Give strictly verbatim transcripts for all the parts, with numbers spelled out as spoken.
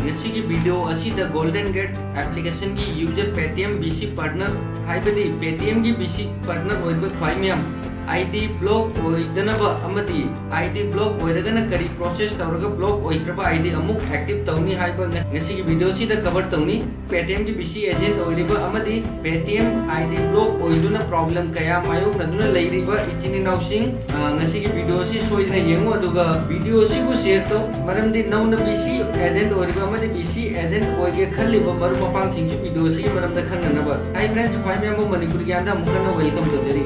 ꯉꯁꯤꯒꯤ video ꯑꯁꯤꯗ Golden Gate application ꯒꯤ user Paytm B C partner, ꯍꯥꯏꯕꯗꯤ Paytm ꯒꯤ B C partner ꯑꯣꯏꯕ ꯈ꯭ꯋꯥꯏ ꯃꯌꯥꯝ ID block ꯑꯣꯏꯗꯅꯕ ꯑꯃꯗꯤ ID block ꯑꯣꯏꯔꯒꯅ ꯀꯔꯤ process ꯇꯧꯔꯒ block ꯑꯣꯏꯈ꯭ꯔꯕ ID ꯑꯃꯨꯛ active ꯇꯧꯅꯤ ꯍꯥꯏꯕ ꯉ-, ꯉꯁꯤꯒꯤ video ꯑꯁꯤꯗ cover ꯇꯧꯅꯤ꯫ Paytm ꯒꯤ B C agent ꯑꯣꯏꯔꯤꯕ ꯑꯃꯗꯤ Paytm ID block ꯑꯣꯏꯗꯨꯅ problem ꯀꯌꯥ ꯃꯥꯌꯣꯛꯅꯗꯨꯅ ꯂꯩꯔꯤꯕ ꯏꯆꯤꯟ ꯏꯅꯥꯎꯁꯤꯡ, ꯑ, ꯉꯁꯤꯒꯤ video ꯑꯁꯤ ꯁꯣꯏꯗꯅ ꯌꯦꯡꯉꯨ, ꯑꯗꯨꯒ video ꯑꯁꯤꯕꯨ share ꯇꯧ, ꯃꯔꯝꯗꯤ ꯅꯧꯅ B C agent ꯑꯣꯏꯔꯤꯕ ꯑꯃꯗꯤ B C agent ꯑꯣꯏꯒꯦ ꯈꯜꯂꯤꯕ ꯃꯔꯨꯞ ꯃꯄꯥꯡꯁꯤꯡꯁꯨ video ꯑꯁꯤꯒꯤ ꯃꯔꯝꯗ ꯈꯪꯅꯅꯕ꯫ Hi friends, ꯈ꯭ꯋꯥꯏ ꯃꯌꯥꯝꯕꯨ ꯃꯅꯤꯄꯨꯔ ꯒ꯭ꯌꯥꯟꯗ ꯑꯃꯨꯛ ꯍꯟꯅ welcome ꯇꯧꯖꯔꯤ꯫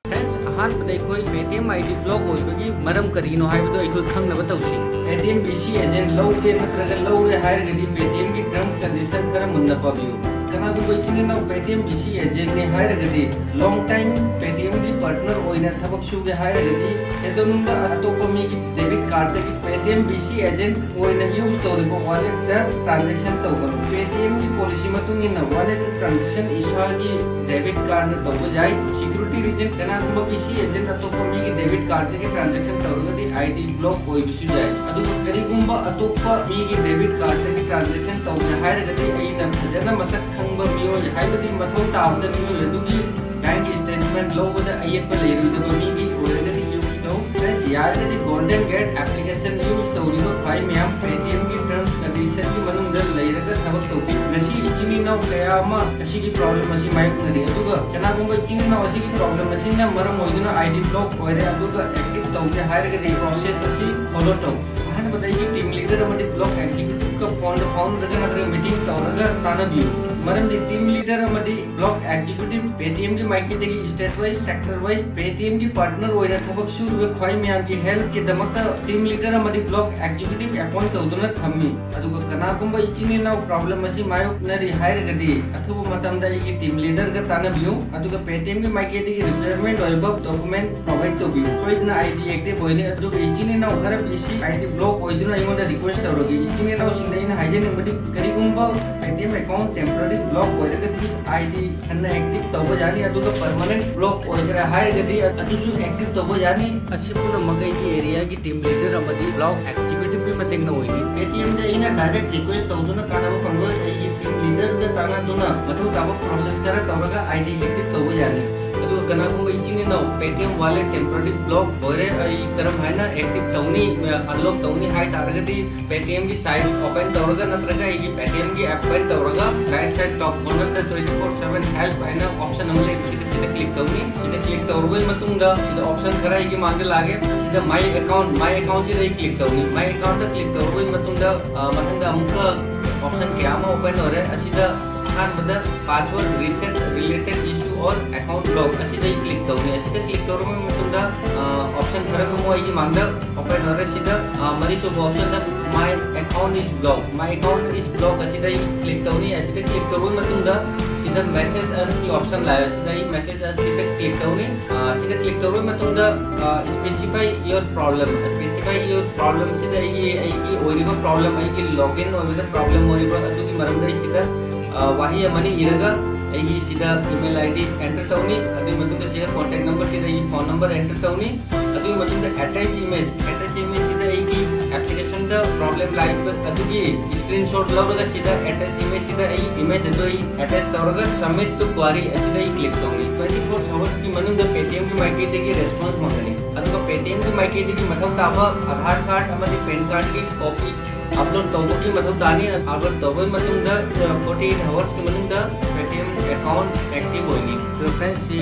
Friends, ꯑꯍꯥꯟꯕꯗ ꯑꯩꯈꯣꯏ Paytm ID block ꯑꯣꯏꯕꯒꯤ ꯃꯔꯝ ꯀꯔꯤꯅꯣ ꯍꯥꯏꯕꯗꯨ ꯑꯩꯈꯣꯏ ꯈꯪꯅꯕ ꯇꯧꯁꯤ꯫ Paytm B C agent ꯂꯧꯒꯦ ꯅꯠꯇ꯭ꯔꯒ ꯂꯧꯔꯦ ꯍꯥꯏꯔꯒꯗꯤ Paytm ꯒꯤ term condition ꯈꯔ ꯃꯨꯟꯅ ꯄꯥꯕꯤꯌꯨ꯫ ꯀꯅꯥꯒꯨꯝꯕ ꯏꯆꯤꯟ ꯏꯅꯥꯎ Paytm B C agent ꯅꯤ ꯍꯥꯏꯔꯒꯗꯤ long time Paytm ꯒꯤ partner ꯑꯣꯏꯅ ꯊꯕꯛ ꯁꯨꯒꯦ ꯍꯥꯏꯔꯒꯗꯤ ꯀꯩꯗꯧꯅꯨꯡꯗ ꯑꯇꯣꯞꯄ ꯃꯤꯒꯤ debit card ꯇꯒꯤ Paytm B C agent ꯑꯣꯏꯅ use ꯇꯧꯔꯤꯕ wallet ꯇ transaction ꯇꯧꯒꯅꯨ꯫ Paytm ꯒꯤ policy ꯃꯇꯨꯡ ꯏꯟꯅ wallet ꯇ transaction ꯏꯁꯥꯒꯤ debit card ꯅ ꯇꯧꯕ ꯌꯥꯏ꯫ Security reason, ꯀꯅꯥꯒꯨꯝꯕ B C agent ꯑꯇꯣꯞꯄ ꯃꯤꯒꯤ debit card ꯇꯒꯤ transaction ꯇꯧꯔꯒꯗꯤ ID block ꯑꯣꯏꯕꯁꯨ ꯌꯥꯏ꯫ ꯑꯗꯨꯕꯨ ꯀꯔꯤꯒꯨꯝꯕ ꯑꯇꯣꯞꯄ ꯃꯤꯒꯤ debit card ꯇꯒꯤ transaction ꯇꯧꯒꯦ ꯍꯥꯏꯔꯒꯗꯤ ꯑꯩꯅ ꯐꯖꯅ ꯃꯁꯛ ꯈꯪꯕ ꯃꯤꯑꯣꯏ, ꯍꯥꯏꯕꯗꯤ ꯃꯊꯧ ꯇꯥꯕꯗ ꯃꯤꯑꯣꯏ ꯑꯗꯨꯒꯤ bank statement ꯂꯧꯕꯗ ꯑꯌꯦꯠꯄ ꯂꯩꯔꯣꯏꯗꯕ ꯃꯤꯒꯤ ꯑꯣꯏꯔꯒꯗꯤ use ꯇꯧ꯫ Friends, ꯌꯥꯔꯒꯗꯤ Golden Gate application use ꯇꯧꯔꯤꯕ ꯈ꯭ꯋꯥꯏ ꯃꯌꯥꯝ Paytm ꯒꯤ terms condition ꯒꯤ ꯃꯅꯨꯡꯗ ꯂꯩꯔꯒ ꯊꯕꯛ ꯇꯧꯕꯤꯌꯨ꯫ ꯉꯁꯤ ꯏꯆꯤꯟ ꯏꯅꯥꯎ ꯀꯌꯥ ꯑꯃ ꯑꯁꯤꯒꯤ problem ꯑꯁꯤ ꯃꯥꯌꯣꯛꯅꯔꯤ꯫ ꯑꯗꯨꯒ ꯀꯅꯥꯒꯨꯝꯕ ꯏꯆꯤꯟ ꯏꯅꯥꯎ ꯑꯁꯤꯒꯤ problem ꯑꯁꯤꯅ ꯃꯔꯝ ꯑꯣꯏꯗꯨꯅ ID block ꯑꯣꯏꯔꯦ, ꯑꯗꯨꯒ active ꯇꯧꯒꯦ ꯍꯥꯏꯔꯒꯗꯤ process ꯑꯁꯤ follow ꯇꯧ꯫ ꯑꯍꯥꯟꯕꯗ ꯑꯩꯒꯤ team leader ꯑꯃꯗꯤ block executive ꯀ phone ꯗ ꯐꯥꯎꯅꯔꯒ ꯅꯠꯇ꯭ꯔꯒ meeting ꯇꯧꯔꯒ ꯇꯥꯟꯅꯕꯤꯌꯨ꯫ ꯃꯔꯝꯗꯤ team leader ꯑꯃꯗꯤ block executive Paytm ꯒꯤ ꯃꯥꯏꯀꯩꯗꯒꯤ state wise, sector wise Paytm ꯒꯤ partner ꯑꯣꯏꯅ ꯊꯕꯛ ꯁꯨꯔꯤꯕ ꯈ꯭ꯋꯥꯏ ꯃꯌꯥꯝꯒꯤ help ꯀꯤꯗꯃꯛꯇ team leader ꯑꯃꯗꯤ block executive appoint ꯇꯧꯗꯨꯅ ꯊꯝꯃꯤ꯫ ꯑꯗꯨꯒ ꯀꯅꯥꯒꯨꯝꯕ ꯏꯆꯤꯟ ꯏꯅꯥꯎ problem ꯑꯁꯤ ꯃꯥꯌꯣꯛꯅꯔꯤ ꯍꯥꯏꯔꯒꯗꯤ ꯑꯊꯨꯕ ꯃꯇꯝꯗ ꯑꯩꯒꯤ team leader ꯒ ꯇꯥꯟꯅꯕꯤꯌꯨ꯫ ꯑꯗꯨꯒ Paytm ꯒꯤ ꯃꯥꯏꯀꯩꯗꯒꯤ requirement ꯑꯣꯏꯕ document provide ꯇꯧꯕꯤꯌꯨ꯫ ꯁꯣꯏꯗꯅ ID active ꯑꯣꯏꯅꯤ꯫ ꯑꯗꯨꯒ ꯏꯆꯤꯟ ꯏꯅꯥꯎ ꯈꯔ B C ID block ꯑꯣꯏꯗꯨꯅ ꯑꯩꯉꯣꯟꯗ request ꯇꯧꯔꯒꯦ꯫ ꯏꯆꯤꯟ ꯏꯅꯥꯎꯁꯤꯡꯗ ꯑꯩꯅ ꯍꯥꯏꯖꯅꯤꯡꯕꯗꯤ, ꯀꯔꯤꯒꯨꯝꯕ Paytm account temporary block ꯑꯣꯏꯔꯒꯗꯤ I D ꯍꯟꯅ active ꯇꯧꯕ ꯌꯥꯅꯤ, ꯑꯗꯨꯒ permanent block ꯑꯣꯏꯈ꯭ꯔꯦ ꯍꯥꯏꯔꯒꯗꯤ ꯑꯗꯨꯁꯨ active ꯇꯧꯕ ꯌꯥꯅꯤ꯫ ꯑꯁꯤ ꯄꯨꯝꯅꯃꯛ ꯑꯩꯒꯤ areaꯒꯤ team leader ꯑꯃꯗꯤ block executiveꯒꯤ ꯃꯇꯦꯡꯅ ꯑꯣꯏꯅꯤ꯫ Paytmꯗ ꯑꯩꯅ direct request ꯇꯧꯗꯨꯅ ꯀꯥꯟꯅꯕ ꯐꯪꯂꯣꯏ, ꯑꯩꯒꯤ team leaderꯗ ꯇꯥꯟꯅꯗꯨꯅ ꯃꯊꯧ ꯇꯥꯕ process ꯈꯔ ꯇꯧꯔꯒ I D active ꯇꯧꯕ ꯌꯥꯅꯤ꯫ ꯑꯗꯨꯒ ꯀꯅꯥꯒꯨꯝꯕ ꯏꯆꯤꯟ ꯏꯅꯥꯎ Paytm wallet temporary block ꯑꯣꯏꯔꯦ, ꯑꯩ ꯀꯔꯝ ꯍꯥꯏꯅ active ꯇꯧꯅꯤ, unlock ꯇꯧꯅꯤ ꯍꯥꯏ ꯇꯥꯔꯒꯗꯤ, Paytmꯒꯤ site open ꯇꯧꯔꯒ ꯅꯠꯇ꯭ꯔꯒ ꯑꯩꯒꯤ Paytmꯒꯤ app open ꯇꯧꯔꯒ right side top cornerꯗ twenty four seven help ꯍꯥꯏꯅ option ꯑꯃ ꯂꯩꯕꯁꯤꯗ, ꯁꯤꯗ click ꯇꯧꯅꯤ꯫ ꯁꯤꯗ click ꯇꯧꯔꯕꯩ ꯃꯇꯨꯡꯗ ꯁꯤꯗ option ꯈꯔ ꯑꯩꯒꯤ ꯃꯥꯡꯗ ꯂꯥꯛꯑꯦ꯫ ꯁꯤꯗ My Account, My Accountꯁꯤꯗ ꯑꯩ click ꯇꯧꯅꯤ꯫ My Accountꯇ click ꯇꯧꯔꯕꯩ ꯃꯇꯨꯡꯗ, ꯑ, ꯃꯊꯪꯗ ꯑꯃꯨꯛꯀ option ꯀꯌꯥ ꯑꯃ open ꯑꯣꯏꯔꯦ꯫ ꯑꯁꯤꯗ ꯑꯍꯥꯟꯕꯗ password reset related issue or account block ꯑꯁꯤꯗ ꯑꯩ click ꯇꯧꯅꯤ꯫ ꯑꯁꯤꯗ click ꯇꯧꯔꯕ ꯃꯇꯨꯡꯗ, ꯑ, option ꯈꯔꯒ ꯑꯃꯨꯛ ꯑꯩꯒꯤ ꯃꯥꯡꯗ open ꯑꯣꯏꯔꯦ꯫ ꯁꯤꯗ, ꯑ, ꯃꯔꯤꯁꯨꯕ optionꯗ My Account is blocked, My Account is blocked ꯑꯁꯤꯗ ꯑꯩ click ꯇꯧꯅꯤ꯫ ꯑꯁꯤꯗ click ꯇꯧꯔꯕ ꯃꯇꯨꯡꯗ ꯁꯤꯗ Message Usꯀꯤ option ꯂꯥꯛꯑꯦ꯫ ꯁꯤꯗ ꯑꯩ Message Usꯁꯤꯗ click ꯇꯧꯅꯤ꯫ ꯑ, ꯁꯤꯗ click ꯇꯧꯔꯕ ꯃꯇꯨꯡꯗ, ꯑ, Specify your problem, Specify your problemꯁꯤꯗ ꯑꯩꯒꯤ, ꯑꯩꯒꯤ ꯑꯣꯏꯔꯤꯕ problem, ꯑꯩꯒꯤ login ꯑꯣꯏꯕꯗ problem ꯑꯣꯏꯔꯤꯕ ꯑꯗꯨꯒꯤ ꯃꯔꯝꯗ ꯑꯩ ꯁꯤꯗ, ꯑ, ꯋꯥꯍꯩ ꯑꯃꯅꯤ ꯏꯔꯒ ꯑꯩꯒꯤ ꯁꯤꯗ email ID enter ꯇꯧꯅꯤ꯫ ꯑꯗꯨꯒꯤ ꯃꯇꯨꯡꯗ ꯁꯤꯗ contact numberꯁꯤꯗ ꯑꯩꯒꯤ phone number enter ꯇꯧꯅꯤ꯫ ꯑꯗꯨꯒꯤ ꯃꯇꯨꯡꯗ attach image, attach imageꯁꯤꯗ ꯑꯩꯒꯤ applicationꯗ problem ꯂꯥꯛꯏꯕ ꯑꯗꯨꯒꯤ screenshot ꯂꯧꯔꯒ ꯁꯤꯗ attach imageꯁꯤꯗ ꯑꯩ image ꯑꯗꯨ ꯑꯩ attach ꯇꯧꯔꯒ Submit to Query ꯑꯁꯤꯗ ꯑꯩ click ꯇꯧꯅꯤ꯫ Twenty four hoursꯀꯤ ꯃꯅꯨꯡꯗ Paytmꯒꯤ ꯃꯥꯏꯀꯩꯗꯒꯤ response ꯐꯪꯒꯅꯤ꯫ ꯑꯗꯨꯒ Paytmꯒꯤ ꯃꯥꯏꯀꯩꯗꯒꯤ ꯃꯊꯧ ꯇꯥꯕ Aadhaar card ꯑꯃꯗꯤ PAN cardꯀꯤ copy upload ꯇꯧꯕꯒꯤ ꯃꯊꯧ ꯇꯥꯅꯤ꯫ Upload ꯇꯧꯕꯒꯤ ꯃꯇꯨꯡꯗ, ꯑ, forty eight hoursꯀꯤ ꯃꯅꯨꯡꯗ Paytm account active ꯑꯣꯏꯅꯤ꯫ So friends, ꯁꯤ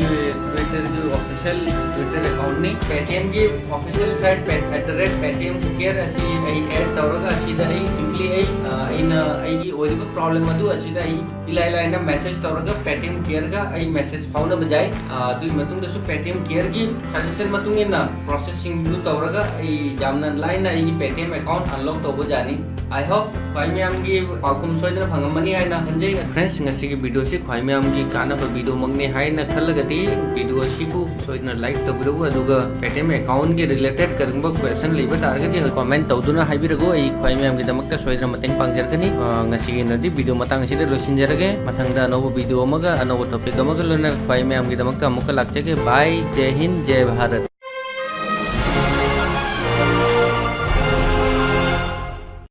Twitterꯒꯤ official Twitter accountꯅꯤ꯫ Paytmꯒꯤ official site at the rate Paytm Care ꯑꯁꯤ ꯑꯩ add ꯇꯧꯔꯒ ꯑꯁꯤꯗ ꯑꯩ simply ꯑꯩ, ꯑ, ꯑꯩꯅ ꯑꯩꯒꯤ ꯑꯣꯏꯔꯤꯕ problem ꯑꯗꯨ ꯑꯁꯤꯗ ꯑꯩ ꯏꯂꯥꯏ ꯂꯥꯏꯅ message ꯇꯧꯔꯒ Paytm Careꯒ ꯑꯩ message ꯐꯥꯎꯅꯕ ꯌꯥꯏ꯫ ꯑ, ꯑꯗꯨꯒꯤ ꯃꯇꯨꯡꯗꯁꯨ Paytm Careꯒꯤ suggestion ꯃꯇꯨꯡ ꯏꯟꯅ processingꯗꯨ ꯇꯧꯔꯒ ꯑꯩ ꯌꯥꯝꯅ ꯂꯥꯏꯅ ꯑꯩꯒꯤ Paytm account unlock ꯇꯧꯕ ꯌꯥꯅꯤ꯫ I hope ꯈ꯭ꯋꯥꯏ ꯃꯌꯥꯝꯒꯤ ꯄꯥꯎꯈꯨꯝ ꯁꯣꯏꯗꯅ ꯐꯪꯉꯝꯃꯅꯤ ꯍꯥꯏꯅ ꯈꯟꯖꯩ꯫ Friends, ꯉꯁꯤꯒꯤ videoꯁꯤ ꯈ꯭ꯋꯥꯏ ꯃꯌꯥꯝꯒꯤ ꯀꯥꯟꯅꯕ videoꯃꯛꯅꯤ ꯍꯥꯏꯅ ꯈꯜꯂꯒꯗꯤ video ꯑꯁꯤꯕꯨ ꯁꯣꯏꯗꯅ like ꯇꯧꯕꯤꯔꯛꯎ, ꯑꯗꯨꯒ Paytm account ꯀꯤ related ꯀꯔꯤꯒꯨꯝꯕ question ꯂꯩꯕ ꯇꯥꯔꯒꯗꯤ comment ꯇꯧꯗꯨꯅ ꯍꯥꯏꯕꯤꯔꯛꯎ, ꯑꯩ ꯈ꯭ꯋꯥꯏ ꯃꯌꯥꯝꯒꯤꯗꯃꯛꯇ ꯁꯣꯏꯗꯅ ꯃꯇꯦꯡ ꯄꯥꯡꯖꯔꯛꯀꯅꯤ꯫ ꯑ, ꯉꯁꯤꯒꯤ ꯑꯣꯏꯅꯗꯤ video ꯃꯇꯥꯡ ꯑꯁꯤꯗ ꯂꯣꯏꯁꯤꯟꯖꯔꯒꯦ꯫ ꯃꯊꯪꯗ ꯑꯅꯧꯕ video ꯑꯃꯒ ꯑꯅꯧꯕ topic ꯑꯃꯒ ꯂꯣꯏꯅꯅ ꯈ꯭ꯋꯥꯏ ꯃꯌꯥꯝꯒꯤꯗꯃꯛꯇ ꯑꯃꯨꯛꯀ ꯂꯥꯛꯆꯒꯦ꯫ Bye, ꯖꯦ ꯍꯤꯟ, ꯖꯦ ꯚꯥꯔꯠ꯫